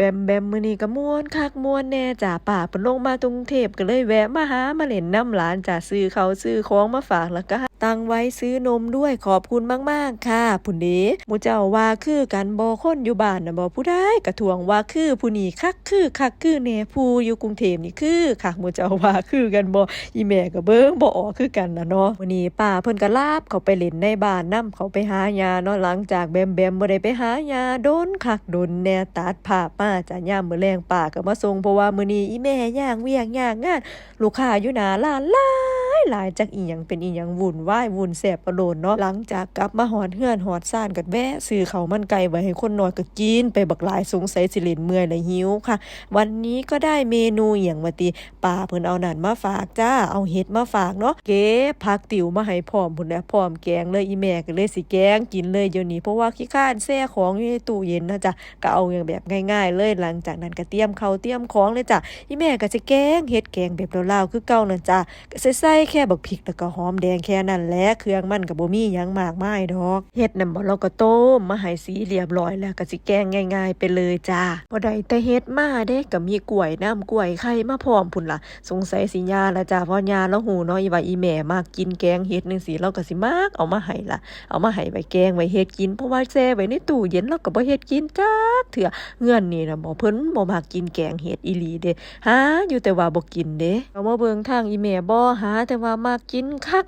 ແບມແບມ ມື້ນີ້ກໍມ່ວນຄັກມ່ວນແນ່ຈ້າ ປ້າເພິ່ນລົງມາແຕ່ກຸງເທບ ກໍເລີຍແວະມາຫາມາຫຼິ້ນນຳຫຼານຈ້າ ຊື້ເຂົ້າຊື້ຂອງມາຝາກ ແລ້ວກໍຕັ້ງໄວ້ຊື້ນົມດ້ວຍ ຂອບຄຸນມາກໆ ຄ່ະ. ພຸ້ນເດ ໝູ່ເຈົ້າວ່າຄືກັນບໍ່? ຄົນຢູ່ບ້ານນະບໍ່ ຜູ້ໃດກໍທ້ວງວ່າຄື ຜູ້ນີ້ຄັກຄືຄັກຄືແນ່ ຜູ້ຢູ່ກຸງເທບນີ້ຄືຄັກ ໝູ່ເຈົ້າວ່າຄືກັນບໍ່? ອີ່ແມ່ກໍເບິ່ງບໍ່ອອກຄືກັນລະເນາະ. ມື້ນີ້ປ້າເພິ່ນກໍລາບເຂົ້າໄປຫຼິ້ນໃນບ້ານນຳ ເຂົ້າໄປຫາຍ່າເນາະ ຫຼັງຈາກແບມແບມບໍ່ໄດ້ໄປຫາຍ່າດົນຄັກດົນແນ່ ຕັດພາບມາຈ້າ ຍາມມື້ແລງປ້າກໍມາສົ່ງ ເພາະວ່າມື້ນີ້ອີ່ແມ່ຍາກວຽກຍາກງານ ລູກຄ້າຢູ່ໜ້າຮ້ານຫຼາຍໆ ຈັກອີ່ຫຍັງເປັນອີ່ຫຍັງ ວຸ່ນວາຍວຸ່ນແຊບປະໂລດເນາະ. ຫຼັງຈາກກັບມາຮອດເຮືອນຮອດຊານ ກໍແວະຊື້ເຂົ້າມັນໄກ່ໄວ້ໃຫ້ຄົນນ້ອຍກໍກິນໄປບັກຫຼາຍ ສົງໄສຊິຫຼິ້ນເມື່ອຍແລະຫິວຄ່ະ. ວັນນີ້ກໍໄດ້ເມນູອີ່ຫຍັງວ່າຕິ ປ້າເພິ່ນເອົານັ້ນມາຝາກຈ້າ ເອົາເຫັດມາຝາກເນາະ ເກັບຜັກຕິວມາໃຫ້ພ້ອມພຸ້ນແຫຼະ ພ້ອມແກງເລີຍ. ອີ່ແມ່ກໍເລີຍຊິແກງກິນເລີຍດຽວນີ້ ເພາະວ່າຂີ້ຄ້ານແຊ່ຂອງຢູ່ໃນຕູ້ເຢັນເນາະຈ້າ ກໍເອົາແບບງ່າຍໆເລີຍ. ຫຼັງຈາກນັ້ນກໍຕຽມເຂົ້າຕຽມຂອງເລີຍຈ້າ ອີ່ແມ່ກໍຊິແກງເຫັດ ແກງແບບລາວໆຄືເກົ່ານັ້ນຈ້າ ກໍໃສ່ແຄ່ບັກພິກ ແລ້ວກໍຫອມແດງ ແຄ່ນັ້ນແຫຼະ ເຄື່ອງມັນກໍບໍ່ມີຫຍັງມາກມາຍດອກ. ເຫັດນັ້ນບໍ່ ລາວກໍຕົ້ມມາໃຫ້ສີລຽບລ້ອຍແລ້ວ ກໍຊິແກງງ່າຍໆໄປເລີຍຈ້າ. ບໍ່ໄດ້ແຕ່ເຫັດມາເດ້ ກໍມີກ້ວຍນຳ ກ້ວຍໄຂ່ມາພ້ອມພຸ້ນລະ ສົງໄສຊິຍາລະຈ້າ ເພາະຍາລາວຮູ້ເນາະ ອີ່ວ່າອີ່ແມ່ມັກກິນແກງເຫັດຈັ່ງຊີ້ ລາວກໍຊິມັກເອົາມາໃຫ້ລະ ເອົາມາໃຫ້ໄວ້ແກງໄວ້ເຮັດກິນ ເພາະວ່າແຊ່ໄວ້ໃນຕູ້ເຢັນ ລາວກໍບໍ່ເຮັດກິນຈັກເທື່ອ. ເຮືອນນີ້ນະບໍ່ ເພິ່ນບໍ່ມັກກິນແກງເຫັດອີ່ຫຼີເດ້ ຫາຢູ່ແຕ່ວ່າບໍ່ກິນເດ້. ເອົາມາເບິ່ງທາງອີ່ແມ່ບໍ່ ຫາແຕ່ວ່າມັກກິນຄັກ.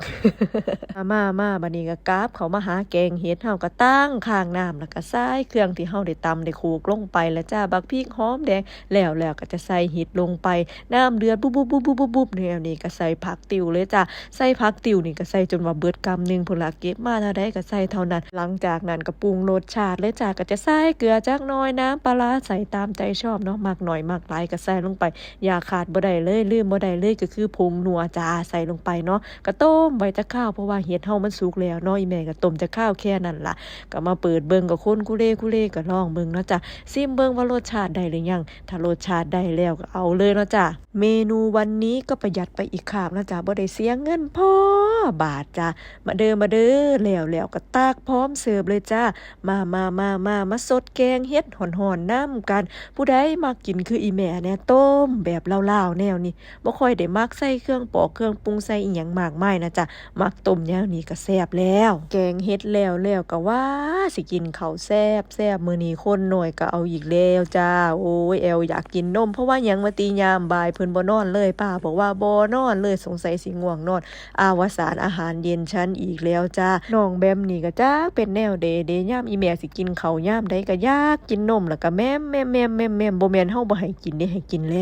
ມາໆ ບັດນີ້ກໍກັບເຂົ້າມາຫາແກງເຫັດ ເຮົາກໍຕັ້ງຄາງນ້ຳ ແລ້ວກໍໃສ່ເຄື່ອງທີ່ເຮົາໄດ້ຕຳໄດ້ໂຂກລົງໄປລະຈ້າ ບັກພິກ ຫອມແດງ ແລ້ວ ແລ້ວກໍຈະໃສ່ເຫັດລົງໄປ ນ້ຳເດືອດບຸບໆໆໆໆ ແນວນີ້ກໍໃສ່ຜັກຕິວເລີຍຈ້າ ໃສ່ຜັກຕິວນີ້ກໍໃສ່ຈົນວ່າເບິດກຳໜຶ່ງພຸ້ນລະ ເກັບມາເທົ່າໃດກໍໃສ່ເທົ່ານັ້ນ. ຫຼັງຈາກນັ້ນກໍປຸງລົດຊາດເລີຍຈ້າ ກໍຈະໃສ່ເກືອຈັກໜ້ອຍ ນ້ຳປາຮ້າໃສ່ຕາມໃຈຊອບເນາະ ມັກໜ້ອຍມັກຫຼາຍກໍໃສ່ລົງໄປ. ຢ່າຂາດບໍ່ໄດ້ເລີຍ ລືມບໍ່ໄດ້ເລີຍ ກໍຄືຜົງນົວຈ້າ ໃສ່ລົງໄປເນາະ ກໍຕົ້ມໄວ້ຈັກຄາວ ເພາະວ່າເຫັດເຮົາມັນສຸກແລ້ວເນາະ ອີ່ແມ່ກໍຕົ້ມຈັກຄາວແຄ່ນັ້ນລະ ກໍມາເປີດເບິ່ງ ກໍຄົນກູເລກູເລ ກໍລອງເບິ່ງເນາະຈ້າ ຊີມເບິ່ງວ່າລົດຊາດໄດ້ຫຼືຍັງ ຖ້າລົດຊາດໄດ້ແລ້ວກໍເອົາເລີຍເນາະຈ້າ. ເມນູວັນນີ້ກໍປະຢັດໄປອີກຄາບເນາະຈ້າ ບໍ່ໄດ້ເສຍເງິນພໍບາດຈ້າ. ມາເດີ ມາເດີ ແລ້ວ ແລ້ວກໍຕັກພ້ອມເສີບເລີຍຈ້າ. ມາ ມາ ມາ ມາ ມາສົດແກງເຫັດຮ້ອນໆນຳກັນ ຜູ້ໃດມັກກິນຄືອີ່ແມ່ແດ່ ຕົ້ມແບບລາວໆແນວນີ້ ບໍ່ຄ່ອຍໄດ້ມັກໃສ່ເຄື່ອງປອກເຄື່ອງປຸງ ໃສ່ອີ່ຫຍັງມາກມາຍນະຈ້າ ມັກຕົ້ມແນວນີ້ກໍແຊບແລ້ວ. ແກງເຫັດແລ້ວ ແລ້ວກໍວ່າຊິກິນເຂົ້າແຊບໆ ມື້ນີ້ຄົນນ້ອຍກໍເອົາອີກແລ້ວຈ້າ. ໂອ້ຍ ແອວຢາກກິນນົມ ເພາະວ່າຫຍັງວ່າຕິ ຍາມບ່າຍເພິ່ນບໍ່ນອນເລີຍ ປ້າບອກວ່າບໍ່ນອນເລີຍ ສົງໄສຊິງ່ວງນອນ ອາວະສານອາຫານເຢັນຊັ້ນອີກແລ້ວຈ້າ. ນ້ອງແບມນີ້ກໍຈັກເປັນແນວໃດເດ ຍາມອີ່ແມ່ຊິກິນເຂົ້າຍາມໃດກໍຢາກກິນນົມ ແລ້ວກໍແໝ້ມໆໆໆ ບໍ່ແມ່ນເຮົາບໍ່ໃຫ້ກິນເດ ໃຫ້ກິນແລ້ວ.